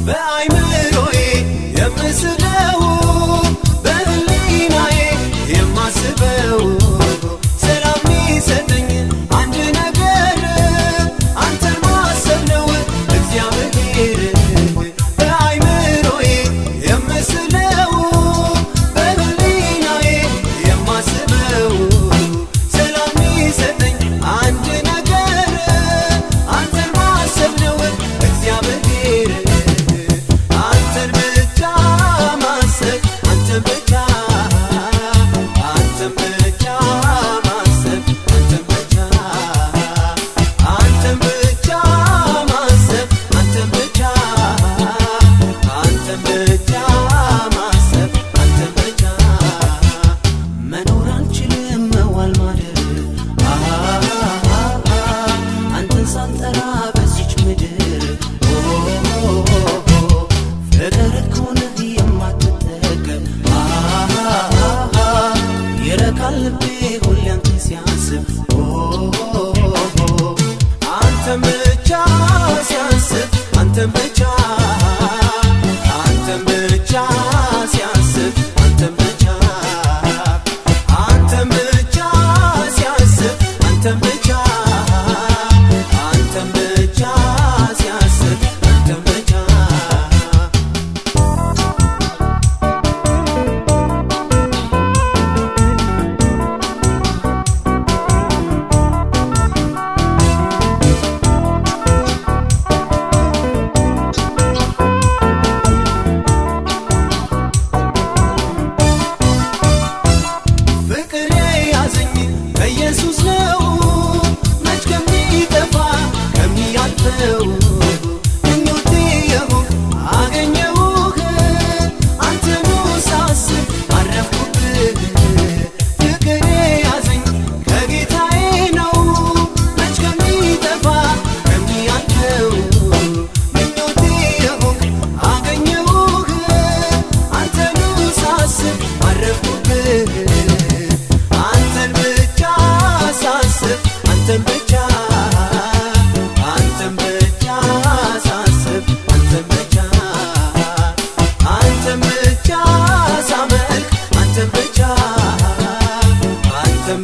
በአይምሮዬ የምስለው፣ በህሊናዬ የማስበው፣ ሰላም ሚሰጠኝ አንድ ነገር አንተን ማሰብ ነው እግዚአብሔር። በአይምሮዬ የምስለው፣ በህሊናዬ የማስበው፣ ሰላም ሚሰጠኝ አንድ ነገር አንተን ማሰብ ነው እግዚአብሔር። አንተን ብቻ ማሰብ፣ አንተን ብቻ፣ አንተን ብቻ ማሰብ፣ አንተን ብቻ፣ አንተን ብቻ ማሰብ፣ አንተን ብቻ፣ አንተን ብቻ ማሰብ፣ አንተን ብቻ። መኖር አልችልም መዋል ማደር አንተን ሳልጠራ በዚች ምድር። ፍቅር እኮ ነህ የማትጠገብ፣ ይረካል ልቤ ሁሌ አንተን ሲያስብ፣ አንተን ብቻ ሲያስብ፣ አንተን ብቻ፣ አንተን ብቻ ሲያስብ፣ አንተን ብቻ፣ አንተን ብቻ ሲያስብ፣ አንተን ብቻ፣ አንተን ብቻ ሲያስብ፣ አንተን ብቻ። ፍቅር የያዘኝ በኢየሱስ ነው፣ መች ከሚጠፋ ከሚያልፈው። ምኞቴ የሆንክ አገኘሁህ፣ አንተኑ ሳስብ አረፍኩብህ። ፍቅር የያዘኝ ከጌታዬ ነው፣ መች ከሚጠፋ ከሚያልፈው። ምኞቴ የሆንክ አገኘሁህ፣ አንተኑ ሳስብ አረፍኩብህ። አንተን ብቻ ሳስብ፣ አንተን ብቻ፣ አንተን ብቻ ሳስብ፣ አንተን ብቻ፣ አንተን ብቻ ሳመልክ፣ አንተን ብቻ፣ አንተን